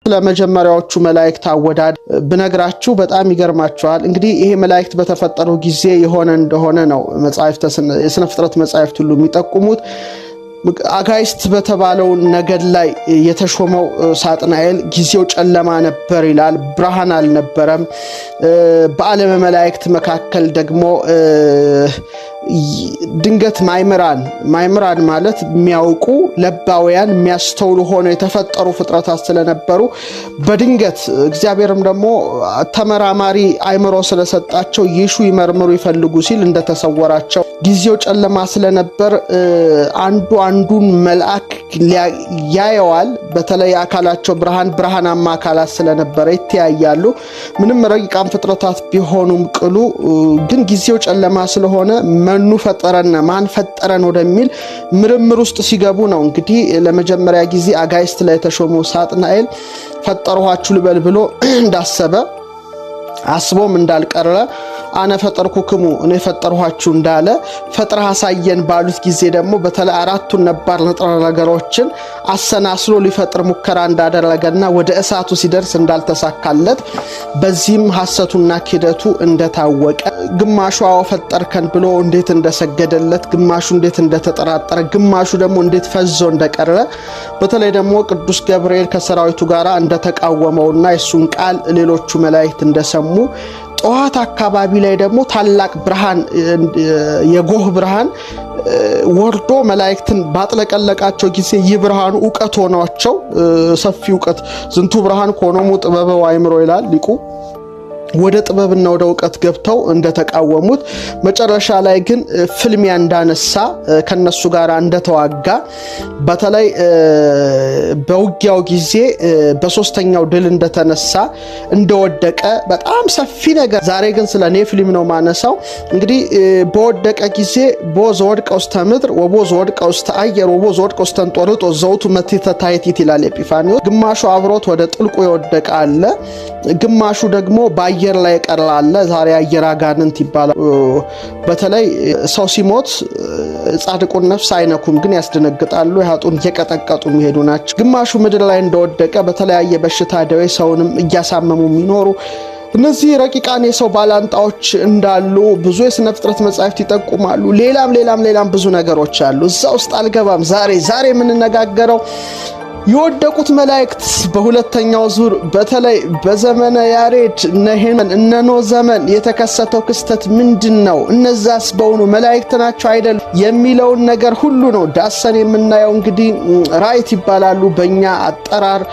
ለመጀመሪያዎቹ መላእክት አወዳድ ብነግራችሁ በጣም ይገርማችኋል። እንግዲህ ይሄ መላእክት በተፈጠሩ ጊዜ የሆነ እንደሆነ ነው መጻሕፍተ የሥነ ፍጥረት መጻሕፍት ሁሉ የሚጠቁሙት። አጋይስት በተባለው ነገድ ላይ የተሾመው ሳጥናኤል ጊዜው ጨለማ ነበር ይላል፣ ብርሃን አልነበረም። በዓለመ መላእክት መካከል ደግሞ ድንገት ማይምራን፣ ማይምራን ማለት የሚያውቁ፣ ለባውያን፣ የሚያስተውሉ ሆነው የተፈጠሩ ፍጥረታት ስለነበሩ፣ በድንገት እግዚአብሔርም ደግሞ ተመራማሪ አይምሮ ስለሰጣቸው ይሹ፣ ይመርምሩ፣ ይፈልጉ ሲል እንደተሰወራቸው፣ ጊዜው ጨለማ ስለነበር አንዱ አንዱን መልአክ ያየዋል። በተለይ አካላቸው ብርሃን ብርሃናማ አካላት ስለነበረ ይተያያሉ። ምንም ረቂቃን ፍጥረታት ቢሆኑም ቅሉ ግን ጊዜው ጨለማ ስለሆነ መኑ ፈጠረነ፣ ማን ፈጠረን ወደሚል ምርምር ውስጥ ሲገቡ ነው እንግዲህ ለመጀመሪያ ጊዜ አጋይስት ላይ የተሾመው ሳጥናኤል ፈጠርኋችሁ ልበል ብሎ እንዳሰበ፣ አስቦም እንዳልቀረ፣ አነ ፈጠርኩክሙ፣ እኔ ፈጠርኋችሁ እንዳለ፣ ፈጥረህ አሳየን ባሉት ጊዜ ደግሞ በተለይ አራቱን ነባር ንጥረ ነገሮችን አሰናስሎ ሊፈጥር ሙከራ እንዳደረገና ወደ እሳቱ ሲደርስ እንዳልተሳካለት፣ በዚህም ሐሰቱና ክህደቱ እንደታወቀ፣ ግማሹ አዎ ፈጠርከን ብሎ እንዴት እንደሰገደለት፣ ግማሹ እንዴት እንደተጠራጠረ፣ ግማሹ ደግሞ እንዴት ፈዞ እንደቀረ፣ በተለይ ደግሞ ቅዱስ ገብርኤል ከሰራዊቱ ጋር እንደተቃወመውና የእሱን ቃል ሌሎቹ መላእክት እንደሰሙ፣ ጠዋት አካባቢ ላይ ደግሞ ታላቅ ብርሃን፣ የጎህ ብርሃን ወርዶ መላእክትን ባጥለቀለቃቸው ጊዜ ይህ ብርሃኑ እውቀት ሆኗቸው፣ ሰፊ እውቀት፣ ዝንቱ ብርሃን ኮኖሙ ጥበበ ወአእምሮ ይላል ሊቁ፣ ወደ ጥበብና ወደ እውቀት ገብተው እንደተቃወሙት፣ መጨረሻ ላይ ግን ፍልሚያ እንዳነሳ፣ ከነሱ ጋር እንደተዋጋ፣ በተለይ በውጊያው ጊዜ በሶስተኛው ድል እንደተነሳ፣ እንደወደቀ፣ በጣም ሰፊ ነገር። ዛሬ ግን ስለ ኔፍሊም ነው ማነሳው። እንግዲህ በወደቀ ጊዜ ቦ ዘወድቀ ውስተ ምድር ወቦ ዘወድቀ ውስተ አየር ወቦ ዘወድቀ ውስተ እንጦርጦስ ዘውቱ መትሕተ ታሕቲት ይላል ኤጲፋኒዎስ። ግማሹ አብሮት ወደ ጥልቁ የወደቀ አለ፣ ግማሹ ደግሞ በአየር ላይ የቀረ አለ። ዛሬ አየር አጋንንት ይባላል። በተለይ ሰው ሲሞት ጻድቁን ነፍስ አይነኩም፣ ግን ያስደነግጣሉ። የሀጡን እየቀጠቀጡ የሚሄዱ ናቸው። ግማሹ ምድር ላይ እንደወደቀ በተለያየ በሽታ ደዌ ሰውንም እያሳመሙ የሚኖሩ እነዚህ ረቂቃን የሰው ባላንጣዎች እንዳሉ ብዙ የስነ ፍጥረት መጻሕፍት ይጠቁማሉ። ሌላም ሌላም ሌላም ብዙ ነገሮች አሉ። እዛ ውስጥ አልገባም። ዛሬ የምንነጋገረው የወደቁት መላእክት በሁለተኛው ዙር በተለይ በዘመነ ያሬድ፣ እነ ሄኖክ፣ እነ ኖህ ዘመን የተከሰተው ክስተት ምንድን ነው? እነዛስ በውኑ መላእክት ናቸው አይደል? የሚለውን ነገር ሁሉ ነው ዳሰን የምናየው። እንግዲህ ራይት ይባላሉ በእኛ አጠራር።